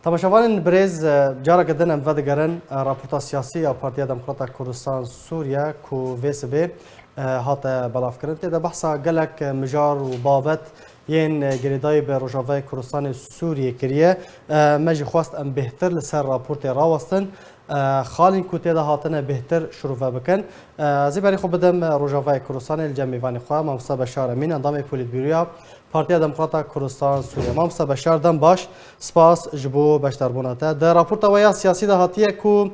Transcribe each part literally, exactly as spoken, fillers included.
Temaşevanên birêz, e, careke din em vedigerin, e, raporta siyasî ya Partiya Demokrata Kurdistan Sûriye ku vê sibê, e, hate belavkirin. Tê de behsa gelek, e, mijar û babet yên, e, girêdayî bi Rojavayê Kurdistanê Sûriyê kiriye. E, me jî xwest em bêhtir li ser raportê rawestin. E, xalên ku tê de hatine bêhtir şirove bikin. E, ez ê berê xwe bidim, e, Rojavayê Kurdistanê li cem mêvanê xwe, Mamosta Beşar Emîn, endamê Polîtbîroya Partiya Demokrata Kurdistan Sûriye. Mamosta Beşar, dem baş, spas ji bo beşdarbûna te. Di raporta we ya siyasî de hatiye ku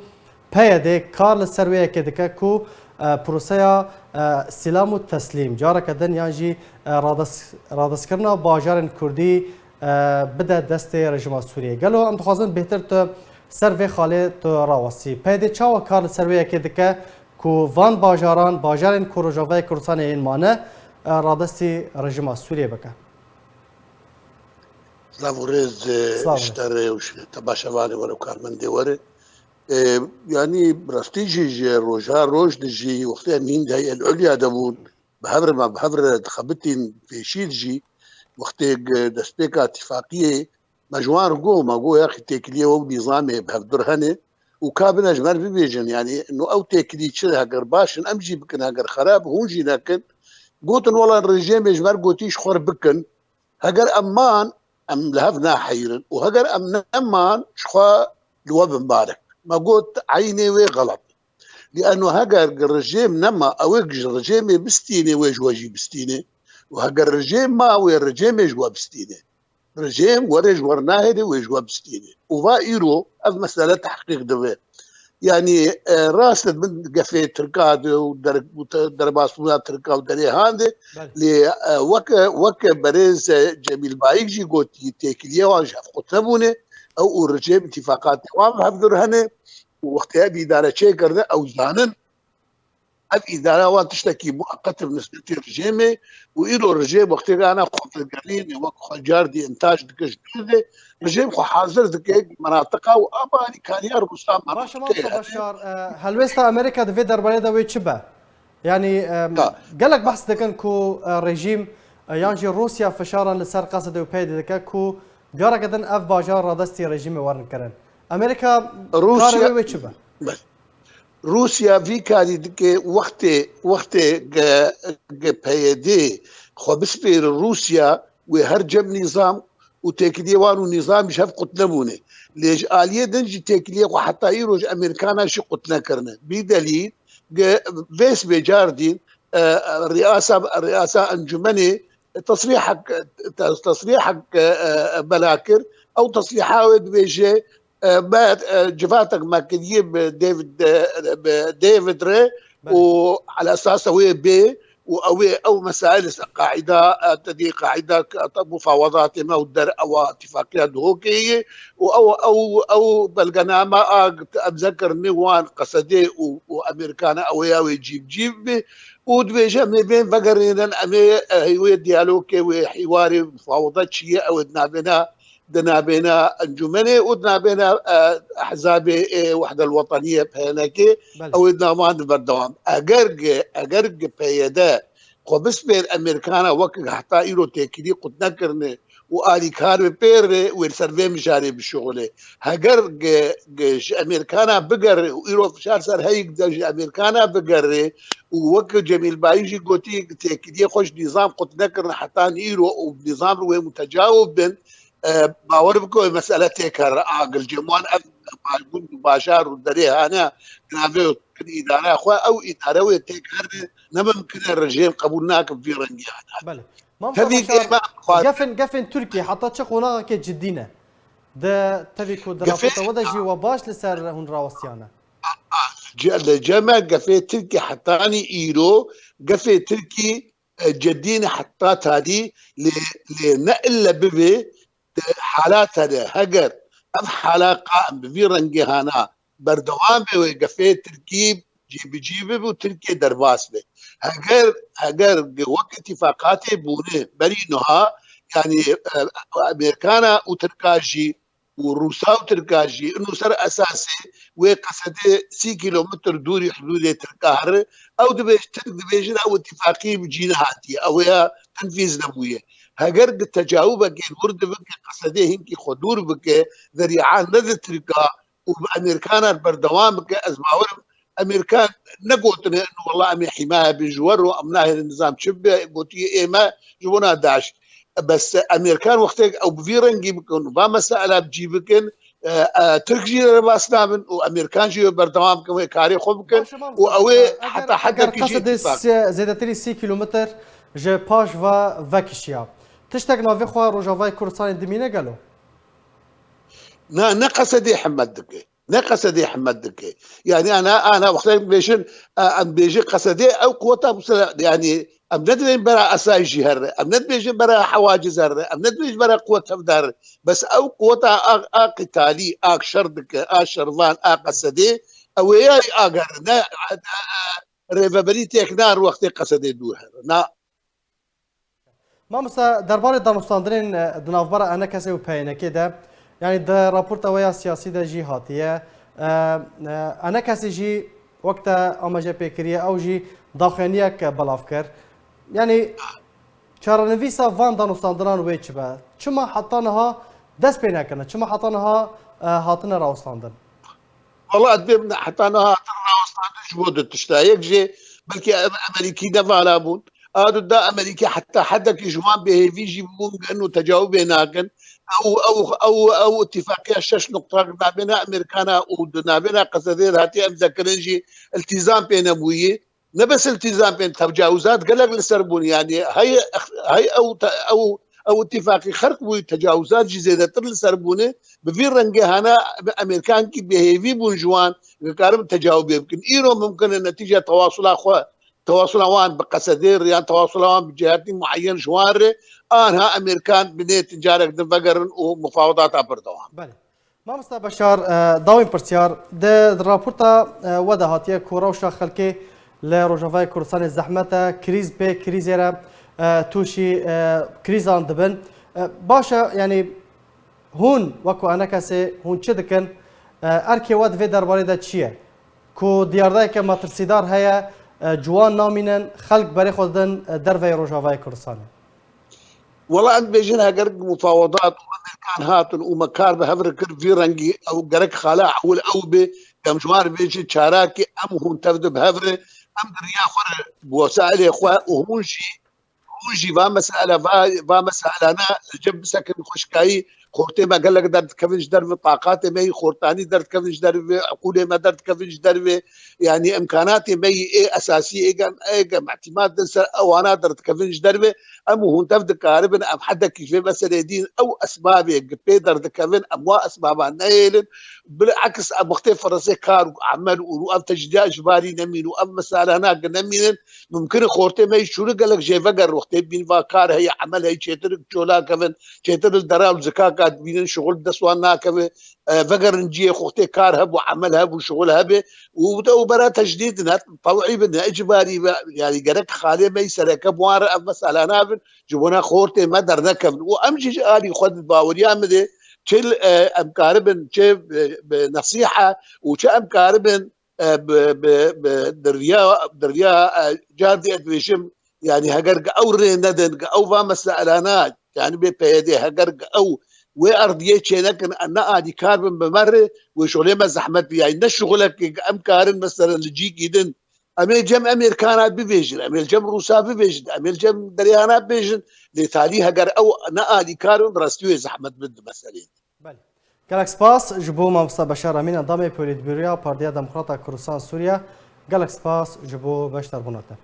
P Y D kar li ser wê yekê dike ku, e, proseya, e, silam û teslîm, careke din yan jî, e, rades-, radestkirina bajarên Kurdî, e, bide destê rejîma Sûriyê. Gelo em dixwazin bêhtir tu ser vê xalê tu rawestî. P Y D çawa kar li ser wê yekê dike ku van bajaran, bajarên ku Rojavayê Kurdistanê yên mane, e, radestî rejîma Sûriyê bike? Silav û rêz, e, Silav û rêz. Ji te re û ji temaşevanê we re û karmendê we re. E, yanî bi rastî jî ji roja roj dijî wextê em hîn di Hey'el Ulya de bûn, bi hev re me bi hev re dixebitîn, pêşî dijî wextê destpêka tifaqiyê me ji wan re got, me got, yaxî têkiliyê we û nîzamê bi hevdur hene û ka bine ji me re bibêjin, yanî no ew têkilî çi heger baş in, em jî bikin, heger xerab, hûn jî nekin. Gotin, wela rejêmê ji me re gotî ji xwe re bikin. Heger em man, em li hev naheyrin û heger em neman, ji xwe li we bimbarik. Me got, eynê wê xelet. Lîano heger rejêm nema, ew ê ji rejêmê bistînê, wê ji we jî bistînê. Û heger rejêm ma, wê rejêmê ji we bistînê. Rejêm were ji we re nahêle, wê ji we bistînê. Û va îro ev mesele tehqîq dibe. Yanî, e, rast e, min gefê Tirka de û der-, û te-, derbasbûna Tirka û derê hande, Belê. Lê, e, weke, weke berêz, e, Cemîl Bayik jî gotî, têkiliyê wan ji hev qut nebûne, ew û rejêm îtîfaqatê wan bi hevdur hene û wextê ev îdare çêkirine, ew zanin, ev îdara wan tiştekî mueqet e bi nisbetî rejêmê û îro rejêm wextê gana xwe vegerîne, wek xwe car dî întaj dike ji dûr de, rejêm xwe hazir dike menatiqa û ava alîkariya Rûsa Baş e, menatiqê Mamosta hene. Beşar, e, helwêsta Amerîka di vê derbarê de wê çi be? Yanî, e, Ya. Gelek behs dikin ku, e, rejîm, e, yan jî Rûsya fişaran li ser Qesedê û P Y D dike ku careke din ev bajar radestî rejîmê werin kirin. Amerîka Rûsya karê wê wê çi be? Belê. Rûsya vî karî dike wextê, wextê ge, ge P Y D xwe bispêre Rûsya, wê her cem nîzam û têkiliyê wan û nîzam ji hev qut nebûne. Lê ji aliyê din jî têkiliyê xwe heta îro ji Amerîkana jî qut nekirine. Bî delîl, ge vê sibê car dîn, e, riyasa, riyasa encûmenê tesrîhek, tes-, tesrîhek, e, e, bela kir. Ew tesrîha wê dibêje, e, me, e, civatek me kiriye bi David, e, bi David re Belê. Û ala esasa wê bê û ew ê ew mesail ser qaîda, e, tedî qaîda, e, te mufawedatê me û der ewa tifaqiya Duhokê ye û ew, ew, ew belgename a emze kirine wan Qesedê û, û Amerîkane ew ê ya wê cîb cîb be û dibêje em ê bên vegerînin, em ê, e, wê diyalogê, wê hîwarê, mufaweda çi ye, ew ê di navbêna di navbêna encûmenê û di navbêna, e, ehzabê, e, Wehde el Weteniye, P N K, Belê. Ew ê di nav wan de berdewam. Eger ge, eger ge P Y D xwe bispêr Amerîkana wek heta îro têkilî qut nekirine û alîkar bi pê re wê li ser vê mijarê bişuxile. Heger ge, ge ji Amerîkana bigere û îro fişar ser heyî de ji Amerîkana bigere û wek Cemîl Bayî jî gotî, têkiliyê xwe ji nîzam qut nekirine heta îro û nîzam re wê mutecawiz bin, e, bawer bike wê mesele têkere. A, gilcê wan ev gund û bajar û derê hane, di navê kin îdara xwe, ew îdare wê têkere, ne mimkin e, rejîm qebûl nake vî rengî hane. Belê. Mamosta Tevî Beşar, ême xwar- gefên, gefên Tirkiyê heta çi qonaxeke cidî ne? Di tevî ku di Gefê- raporta we de jî we baş li ser hûn rawestiyane. Ce-, li cem me gefê Tirkî hetanî îro, gefê Tirkî, e, cedî ne heta tarî, lê, lê ne ille bibê di halata de, heger ev hala qaim bi vî rengê hana berdewam be, wê gefê Tirkî cîbicî bibe û Tirkiye derbas be. Heger, heger wek îtîfaqatê bûne berî niha, yanî, e, Amerîkana û Tirka jî û Rûsa û Tirka jî, ino ser esasê wê Qesedê sî kîlometr dûrî hudûdê Tirka here, ew dibêj-, Tirk dibêjin ew îtîfaqî bi cî nehatiye, ew ya tenfîz nebûye. Heger gi tecawubekê li wir dibike, Qesedê hinkî xwe dûr bike, zerîan nede Tirka û bi Amerîkanan berdewam bike, ez bawer im Amerîkan negotine, ino wela em ê hîmaye bin ji we re, em nahêlin nizam çi bibe, gotiye ê me ji bona DAIŞ. Bes Amerîkan wextê ew bi vî rengî bikin, va mesela bi cî bikin, e, e, Tirk jî derbas nabin û Amerîkan jî berdewam bikin wê karê xwe bikin Baş e, û mamosta, ew ê eger, heta eger hedekî jî qesedê îtîfaq. se-, zêdetirî sî kilometre ji paş ve vekişiya. Tiştek navê xwe Rojavayê Kurdistanê dimîne gelo? Na, ne Qesedê himet dike. Ne Qesedê himet dike. Yani ana, ana wextê em bêjin, e, em bêjin Qesedê ew quweta mesela, yani em nedibên bera esayî jî here. Em nedibêjin bera hewaciz here. Em nedibêjin bera quwet hevdar. Bes ew quweta a, a qitalî, a şer dike, a şervan, a Qesedê, ew ê yarî agere. Ne, e, e, e, rêveberî têk nar wextê Qesedê dûr here. Na, Mamosta, derbarê danûstandinên, e, di navbera ENKSê û PYNKê de, yanî di raporta we ya siyasî de jî hatiye. E, e, ENKSê jî wek te amaje pê kiriye, ew jî daxuyaniyek belav kir. Yanî çarenivîsa van danûstandinan wê çi be? Çima heta niha dest pê nekirine? Çima heta niha, e, hatine rawestandin? Wala ez dibêm heta niha hatin rawestandin ji bo du tişta. Yek jê belkî em-, Amerîkî ne vala bûn. A du da Amerîkî heta hedekî ji wan bêhêvî jî bûn, ino tecawubê nakin. Ew, ew, ew, ew îtîfaqiya şeş nuqta navbêna Amerîkana û di navbêna Qesedê de hatiye emzekirin jî îltîzam pê nebûyî. Ne bes îltîzam pê, tecawizat gelek li ser bûn. Yani hey, hey ew te-, ew, ew îtîfaqî xerk bûyî, tecawizat jî zêdetir li ser bûne. Bi vî rengê hana Amerîkankî bêhêvî bûn ji wan, dikarin tecawubê bikin. Îro mumkin e netîce tewasula xwe, tewasula wan bi Qesedê re yan tewasula wan bi cihetî mueyen ji wan re, anha Amerîkan binêtin carek din vegerin û mufawedata berdewam. Belê. Mamosta Beşar, e, dawîn pirsyar, di raporta, e, we de hatiye ku rewşa xelkê li Rojavayê Kurdistanê zehmet e, krîz pê krîzê re, e, tûşî, e, krîzan dibin. E, baş e, yanî hûn wekû ENKSê hûn çi dikin? E, erkê we di vê derbarê de çi ye? Ku diyardayeke metirsîdar heye, e, ciwan namînin, xelk berê xwe didin, e, derveyê Rojavayê Kurdistanê. Wela em dibêjin heger mufawedat û Amerîkan hatin û me kar bi hev re kir vî rengî ew gerek xala ewil ew be, em ji wan re bêjin çarakî em hûn tev de bi hev re, em di riya xwe re bi wesailê xwe û hûn jî, hûn jî va mesela, va, va meselana li cem bisekin xweşkayî, xortê me gelek derdikevin ji derve, taqatê me yî xortanî derdikevin ji derve, eqûlê me derdikevin ji derve, yanî imkanatê me yî ê esasî ê gem, ê gem îtîmat din ser ewana derdikevin ji derve, em û hûn tev dikaribin, em hedekî ji vê meselê dîn, ew esbabê gi pê derdikevin, em wa esbaban nehêlin. Bil'eks em wextê firasê kar û emel û ev tecrîda ji barî nemîn û ev meselana gi nemînin, mumkin e xortê me yî çûlik gelek jê veger wextê bîn va kar heye, emel heye, çêtir çola kevin, çêtir li dera û zikaka dibînin, şixul bi dest wan nakeve, e, vegerin ciyê xortê kar hebû, emel hebû, şixul hebe û te û bera tecrîd ne, tewî bin, ne icbarî be, yanî gerek xalê me yî sereke bi wan re ev mesela nabin, ji bona xortê me dernekevin. Û em jî ji alî xwe di baweriya min de çi, e, em karibin, çi bi, bi nesîha û çi em karibin, e, bi, bi, bi, di riya, di riya, e, car dî ez dibêjim, yanî heger gi ew rê nedin, gi ew va meselana, yanî bê P Y D, heger gi ew wê erdiyê çênekin, em ne alîkar bin bi me re, wê şolê me zehmet bi, yanî ne şixulekê gi em karin, mesela li cîkî din, em ê cem Amerîkana bibêjin, em ê li cem Rûsa bibêjin, em ê li cem deriyana bibêjin, lê talî heger ew ne alîkar bin, bi rastî wê zehmet bin di meselê de. Belê. Gelek spas ji bo mamosta Beşar Emîn, endamê Polîtbûroya Partiya Demokrata Kurdistan Sûriye. Gelek spas ji bo beşdarbûna te.